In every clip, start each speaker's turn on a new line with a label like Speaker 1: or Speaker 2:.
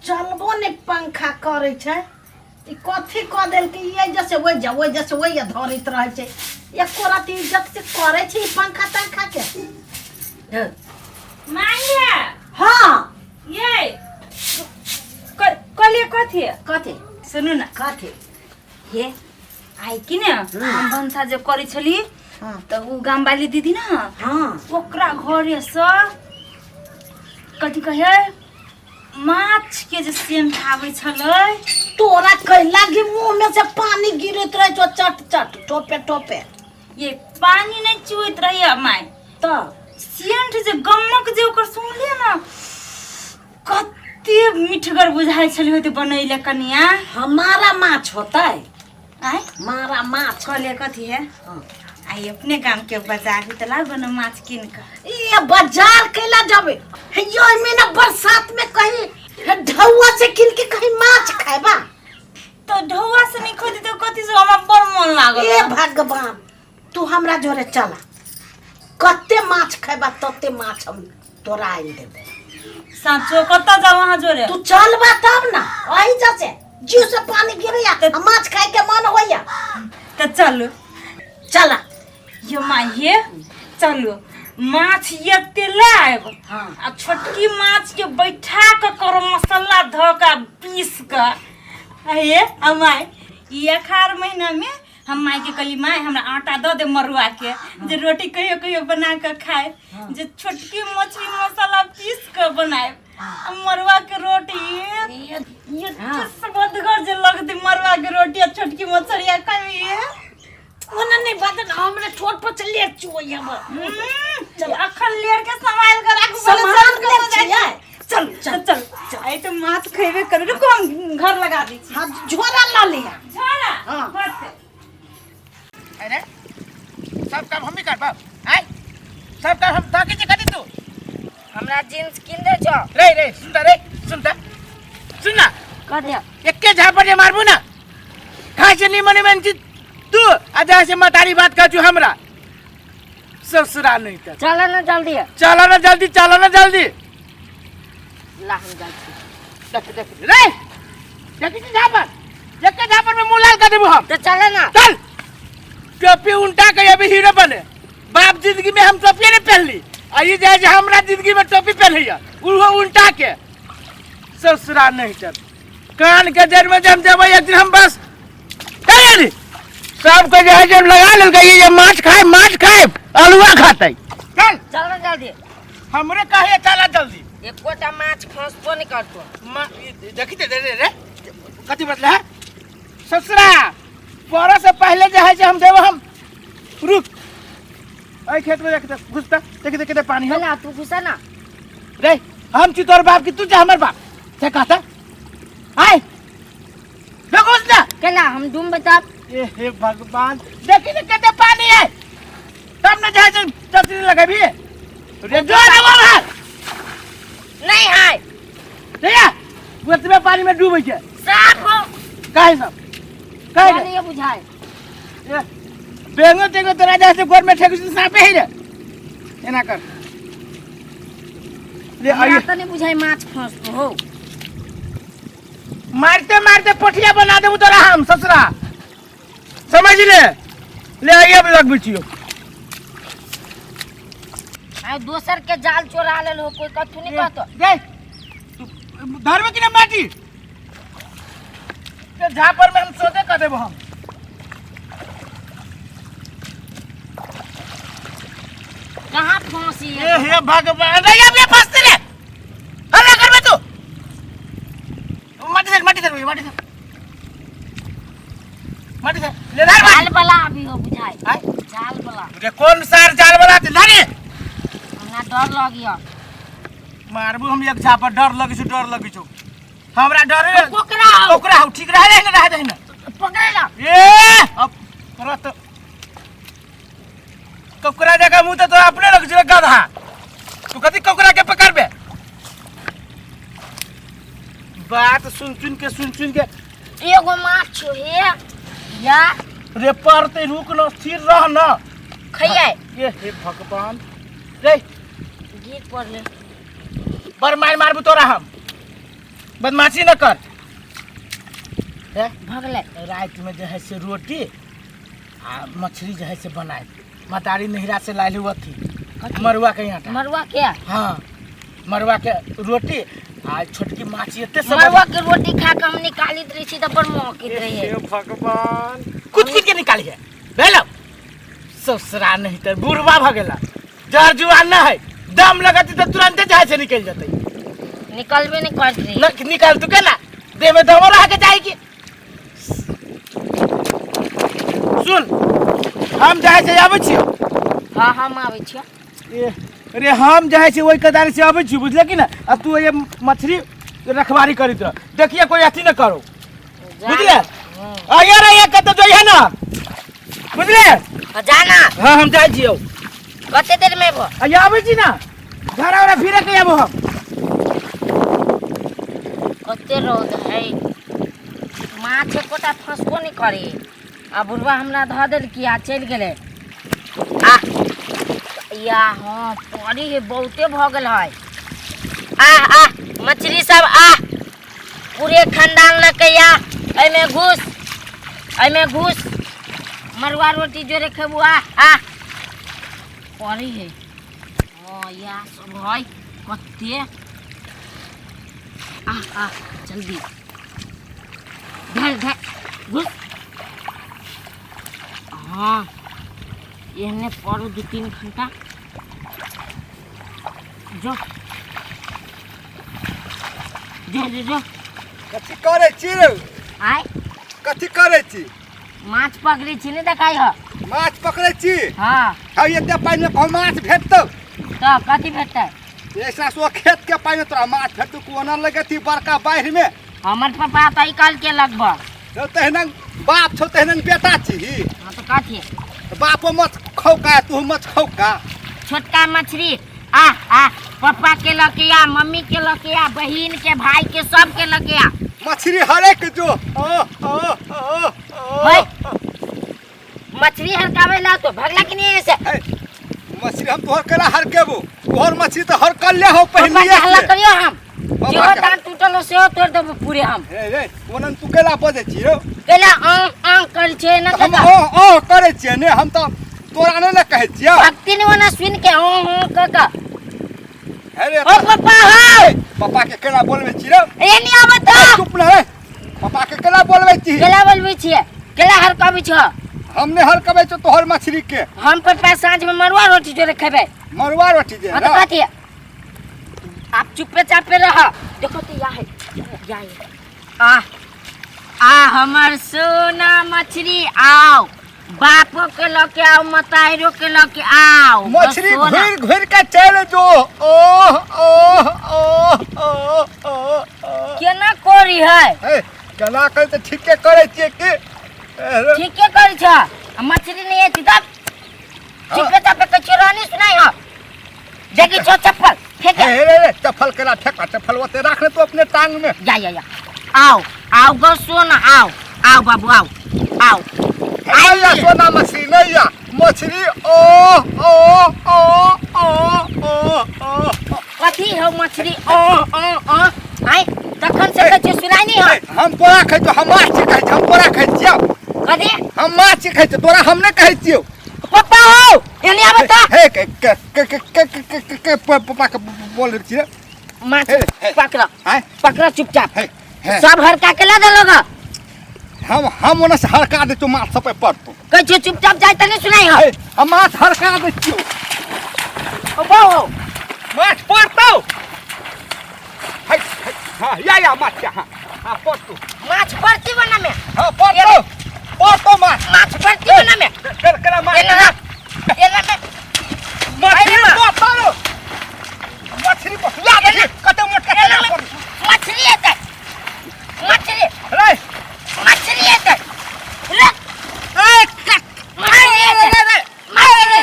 Speaker 1: चलबो नहि पंखा करै छै। ई कथी कऽ देलकै? ई एहि जैसे ओहि जा, ओहि जैसे ओहि जा धरैत रहै छै। एको रति इज्जत से करै छै ई पंखा तंखा के? हे,
Speaker 2: माइया।
Speaker 1: हाँ।
Speaker 2: ये कहलिए कथी?
Speaker 1: कथी?
Speaker 2: सुनू ना।
Speaker 1: कथी?
Speaker 2: हे, आइ कि ने हम भनसा जे करै छली, तऽ उ गाम वाली दीदी ने, ओकरा घरे से कथी कहे माछ के जे सेंट आबै छलै।
Speaker 1: तोरा कैला कि मुंह में से पानी गिरैत रहै छौ चट चट टोपे टोपे?
Speaker 2: ये पानी नहि चुइत रहैया माय।
Speaker 1: तऽ
Speaker 2: सेंट जे गमक जे ओकर सुनलियै ने, कते मिठगर बुझाइ छलै होते बनैले कनिया।
Speaker 1: हमारा माछ होतै?
Speaker 2: आय?
Speaker 1: मारा माछ।
Speaker 2: कहलियै कथी है?
Speaker 1: हाँ।
Speaker 2: आई अपने गाम के बाजार है तऽ लाबो ने माछ कीन कऽ।
Speaker 1: ये बाजार कैला जाबे? हे यो में ना बरसात में कहीं हे ढौआ से किन के कहीं माछ खाएबा?
Speaker 2: तो ढौआ से नहीं खोजी तो कथी से? हमरा बड़ मन लागल।
Speaker 1: ए भगवान, तू हमरा जोरे चला, कते माछ खाएबा तते माछ हम तोरा आनि देबो।
Speaker 2: साँचो? कतऽ जाउ अहाँ जोरे?
Speaker 1: तू चलबा तब ना। अही जसे जीव से पानी गिरैया आ माछ खाए के मन होइया।
Speaker 2: तऽ चलू।
Speaker 1: चला।
Speaker 2: यो माय, हे चलू, माछ एते लायब। आ छोटकी माछ के बैठा के करो मसाला धऽ के पीस के। हे आ माय, ई अखार महीना में हम माय के कहली, माय हमरा आटा दऽ दे मरुआ के, जे रोटी कहियो कहियो बना के खाए। जे छोटकी मछली मसाला पीस के बनाए आ मरुआ के रोटी, ये बदगर जे लगते मरुआ के रोटी आ छोटकी मछलिया खाई।
Speaker 1: ओना नहीं बात ना, हमरे छोट पर चलिए चुई हम।
Speaker 2: चल, अखन लेर के संभाल के राखू।
Speaker 1: संभाल के छियै।
Speaker 2: चल चल चल, आई तो माछ खेबे करू। रुको, हम घर लगा दै छी।
Speaker 1: हाँ, झोरा ला लिया।
Speaker 2: झोरा?
Speaker 1: हाँ।
Speaker 2: बस।
Speaker 3: अरे सब काम हम ही करब आय? सब काम हम ताके जे करी तू?
Speaker 4: हमरा जींस किन दे छो।
Speaker 3: रे रे, सुन रे, सुन त, सुन ना।
Speaker 4: कह दे।
Speaker 3: एके झापड़ जे मारबू ना, खाय से निमन मन छी तू आ जा से मतारी बात कहछु हमरा ससुरा नहीं त।
Speaker 4: चल ना जल्दी।
Speaker 3: चलो ना जल्दी, चलो ना जल्दी।
Speaker 4: ला, हम जाइ छी।
Speaker 3: देख देख रे, देखी छी झापड़, एके झापड़ में मुंह लाल कर देबू हम।
Speaker 4: तो चल ना।
Speaker 3: चल, टोपी उल्टा के अभी हीरो बने। बाप जिंदगी में हम टोपी नहीं पहनली आ ई जाए जे हमरा जिंदगी में टोपी पहनैया, उहो उल्टा के। ससुरा नहीं चल, कान के जड़ में जम देबै एक दिन हम। बस चल, सबके जे है जे लगा लेलकै। ई जे माछ खाए, माछ खाए, अलुआ खातै। चल।
Speaker 4: चल ना जल्दी।
Speaker 3: हमरे कहे चला जल्दी।
Speaker 4: एकोटा माछ फंसबो नहीं करतो।
Speaker 3: देखी दे रे रे, कथी बतले है ससुरा? पड़ो से पहले जे है जे हम देब हम। रुक, एहि खेत में देख, देख घुसता, देख देख कितने पानी है।
Speaker 4: ना तू घुसा ना।
Speaker 3: रे, हम छी तोर बाप की तू जा हमर बाप से कहता? आय देखो घुस ना।
Speaker 4: केना हम डूम बताब?
Speaker 3: ए हे भगवान, देखी ने कितने पानी है, तब न जाए से चटनी लगेबी रे। जो रे बाबा।
Speaker 4: नहीं है।
Speaker 3: रे, ओतबे पानी में डूबै छै।
Speaker 4: साफ हो।
Speaker 3: काहे सब काहे रे?
Speaker 4: नहीं बुझाए।
Speaker 3: ए, बेंगो तेंगो तोरा जाए से गोर में ठेकु से सापे ही रे। एना कर रे।
Speaker 4: हमरा
Speaker 3: आइए।
Speaker 4: तो नहीं बुझाए माछ फंसतो हो।
Speaker 3: मारते मारते पोठिया बना देबू तोरा हम ससुरा, समझ ले। ले आइए, अब लगबै छियो।
Speaker 4: आ दोसर के जाल चोरा लेल हो, कोई कथू नहीं कहतो।
Speaker 3: गई तू धरबे कि ना माटी के झापर में? हम सोदे कर देबो हम।
Speaker 4: कहाँ फंसी
Speaker 3: ए
Speaker 4: है?
Speaker 3: हे भगवान, रे अब ये फंसते रे, हल्ला करबे तू। माटी धर, माटी धर, माटी धर, माटी धर, ले धर माटी।
Speaker 4: जाल वाला अभी हो बुझाए।
Speaker 3: आय?
Speaker 4: जाल वाला।
Speaker 3: रे, कौन सार जाल वाला ते धरे?
Speaker 4: हमरा डर लगिया।
Speaker 3: मारबू हम एक झापर। डर लगै छौ, डर लगै छौ? हमरा डर है।
Speaker 4: ओकरा हो।
Speaker 3: ओकरा हो, ठीक रह रहे ना, रह दे ना।
Speaker 4: पकड़े ला।
Speaker 3: ए अब तोरा तो ककरा जगह मुंह तो तोरा अपने लग छौ गधा। तू कथी ककरा के पकड़बे? बात सुन सुन के, सुन सुन के।
Speaker 4: एगो माछ हे या।
Speaker 3: रे पड़ते, रुक न, स्थिर रह न।
Speaker 4: खैयै।
Speaker 3: ए हे भगवान रे।
Speaker 4: गिर पड़ले।
Speaker 3: बड़ मार मारबू तोरा हम। बदमाशी न कर। हे,
Speaker 4: भगलै।
Speaker 3: रातिमे जे है से रोटी आ मछली जे है से बनाए मतारी नहिरा से लायल हूँ अथी
Speaker 4: कथी?
Speaker 3: मरुआ के आटा।
Speaker 4: मरुआ के?
Speaker 3: हाँ, मरुआ के रोटी आ छोटकी माछ एते सब।
Speaker 4: मरुआ के रोटी खा के हम निकालित रही छी तऽ बड़ महकित रही।
Speaker 3: हे भगवान, कुछ कुछ के निकाली है भेलो ससुरा नहीं तो बुढ़वा भ गेला, जर जुआन न है, दम लगती तो तुरंते जाए से निकल जतई।
Speaker 4: निकलबे नहीं करत रही।
Speaker 3: न निकाल तू केना देह में दम रह के जाएगी। सुन, हम जाए से आबै छियो।
Speaker 4: हाँ, हम आबै छियो।
Speaker 3: ए, अरे हम जाए से ओहि कदारी से आबै छियो, बुझले कि ना? आ तू ये मछली रखवारी करित रह, देखिए कोई अथी न करो, बुझले? आ यार ये कत जो है ना, बुझले?
Speaker 4: हाँ, जाना।
Speaker 3: हाँ, हम जाए छियो।
Speaker 4: कते देर में अबो?
Speaker 3: आ आबै छी ना, घर आवरा फिरे के आबो हम।
Speaker 4: कते रौद है, माछ एकोटा फंसबो नहीं करे आ बुढ़वा हमरा धऽ देलकी आ चलि गेलै। आ या हाँ, पड़ी है बहुते भऽ गेल है। आ आ मछली सब आ, पूरे खानदान लऽ के आ, एहिमे घुस, एहिमे घुस, मरुआ रोटी जोरे खेबू। आ आ पड़ी है। हाँ, या सब है कते। आ आ जल्दी धर धर घुस। हाँ, एहने पड़ू 2-3 घंटा। जो जो जो जो।
Speaker 5: कथी करै छी रे?
Speaker 4: आय।
Speaker 5: कथी करै छी?
Speaker 4: माछ पकड़ै छी, नहि देखाइ ह?
Speaker 5: माछ पकड़ै छी?
Speaker 4: हाँ।
Speaker 5: हौ, एते पानि में कहूँ माछ भेटतौ?
Speaker 4: तऽ कथी भेटतै?
Speaker 5: ऐसा सो खेत के पानि में तोरा माछ भेटतौ? कोना लगेती बड़का बाढ़ि में?
Speaker 4: हमर पापा तऽ ई कहलकै लगभग।
Speaker 5: तो तहिना बाप छौ तहिना बेटा छी।
Speaker 4: हाँ, तऽ कथी?
Speaker 5: बापो मत खौका, तू मत खौका।
Speaker 4: छोटका मछली आ आ, पप्पा के लऽ के आ, मम्मी के लऽ के आ, बहिन के, भाई के, सब के लऽ के आ।
Speaker 5: मछली हरेक जो ओ ओ ओ ओ।
Speaker 4: ओए, मछली हरकावे ला तो भगला कि नहीं ऐसे?
Speaker 5: हे, मछली हम तोहर केना हरकेबो? तोहर मछली तऽ हरकल ले हो
Speaker 4: पप्पा
Speaker 5: पहले
Speaker 4: के हल्ला करियो हम।
Speaker 5: पप्पा
Speaker 4: जेहो
Speaker 5: के
Speaker 4: दांत टूटल हो सेहो तोड़ देबो पूरे हम।
Speaker 5: रे रे, ओनन तू केना बजै छी रौ?
Speaker 4: केला आं आं करै छै ना?
Speaker 5: हम ओ ओ करै छियै ने, हम तऽ तोरा नहि ने कहै छियै।
Speaker 4: भक्ति ने ओना सुन के हूं हूं क क।
Speaker 5: हे रे।
Speaker 4: ओ पप्पा हो।
Speaker 5: पप्पा के केना बोलबै छी रौ?
Speaker 4: ए नहीं आवत।
Speaker 5: ए, चुप न रे, पप्पा के केना बोलबै छी?
Speaker 4: केला बोलबै छियै? केला हरकबै छ?
Speaker 5: हम नहि हरकबै छौ तोहर मछली के।
Speaker 4: हम पप्पा साँझ में मरुआ रोटी जोरे खेबै।
Speaker 5: मरुआ रोटी जे?
Speaker 4: हाँ, तऽ कथी? आप चुपे चापे रह। देखो तो, या है, या है। आ आ हमर सोना मछली, आओ, बापो के लऽ के आओ, मताइरो के लऽ के आओ।
Speaker 5: मछली
Speaker 4: सोना।
Speaker 5: घुर घुर के चल जो। ओह ओह ओह ओह ओह ओह।
Speaker 4: केना करी है?
Speaker 5: हे, केना करै तऽ ठीके करै छियै की? ए,
Speaker 4: ठीके करी छ। आ मछली नहीं है तब चुपे चापे के चोरानी सुनाई हो। देखी छो चप्पल फेंक।
Speaker 5: हे रे रे, चप्पल केना फेंका? चप्पल ओते राख ले तू अपने टांग में।
Speaker 4: या या या, आओ आओ गो सोना, आओ आओ बाबू, आओ आओ।
Speaker 5: नहीं या सोना मछली, नहीं या मछली। ओ ओ ओ ओ ओ ओ।
Speaker 4: कथी हो मछली? ओ ओ ओ, आय तखन से कहै छियै सुनाई नहीं हो।
Speaker 5: हे, हम तोरा खाइ छियौ, हम माछ खाइ छियौ, हम तोरा खाइ छियौ।
Speaker 4: कथी?
Speaker 5: हम माछ खाइ छियौ, तोरा हम नहि कहै छियौ।
Speaker 4: पप्पा हो, एने आबै त।
Speaker 5: हे, के के के के के के के के पप्पा के बोल छियै?
Speaker 4: माछ
Speaker 5: हे, हे।
Speaker 4: पकड़।
Speaker 5: आय।
Speaker 4: पकड़ चुपचाप।
Speaker 5: हे, हे।
Speaker 4: सब हरका के ला देलोगा।
Speaker 5: हम ओने से हरका दै छियौ माछ सब पर तू।
Speaker 4: कहै छियै चुपचाप जाय त नहीं सुनाई हो।
Speaker 5: हे, हम माछ हरका दै छियौ।
Speaker 4: ओ बाबू।
Speaker 5: माछ पड़तौ। हे, हे, हाँ, या या माछ, हाँ हाँ, पड़तौ।
Speaker 4: माछ पड़ती बना में।
Speaker 5: हाँ, पड़तौ, पड़तौ माछ।
Speaker 4: माछ पड़ती बना में।
Speaker 5: कर कर माछ।
Speaker 4: एना राख, एना में।
Speaker 5: मछली पड़तौ, मछली पर या देखी कते मोटका
Speaker 4: एना
Speaker 5: केना
Speaker 4: में
Speaker 5: पड़तौ।
Speaker 4: मछली एतै, मछली।
Speaker 5: रे।
Speaker 4: मछली एतै, रुक।
Speaker 5: ए, कट।
Speaker 4: मछली एतै।
Speaker 5: रे रे।
Speaker 4: मछली।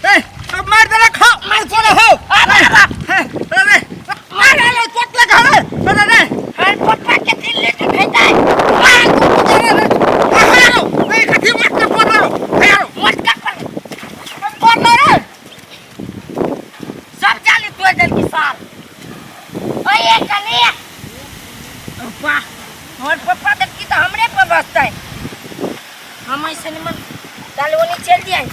Speaker 5: ए, अब मार देला खा मार सोना हो।
Speaker 4: आ, आ, आ।
Speaker 5: हे, रे रे।
Speaker 4: मार।
Speaker 5: रे रे, चोट लगा रे रे रे।
Speaker 4: हर पप्पा के दिल्ली से खैतै।
Speaker 5: मार तू रे रे। ए, कथी मोटका पड़लो? हे आरो।
Speaker 4: मोटका पर।
Speaker 5: पड़लो रे।
Speaker 4: सब जाली तोड़ देलकी सार। ओए कनी। पप्पा, हमर पप्पा देखती तऽ हमरे पर बसतै। हम ऐसे निमन ताले ओनी चलि जाइ,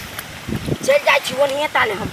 Speaker 4: चलि जाइ छी ओनिए ताले हम।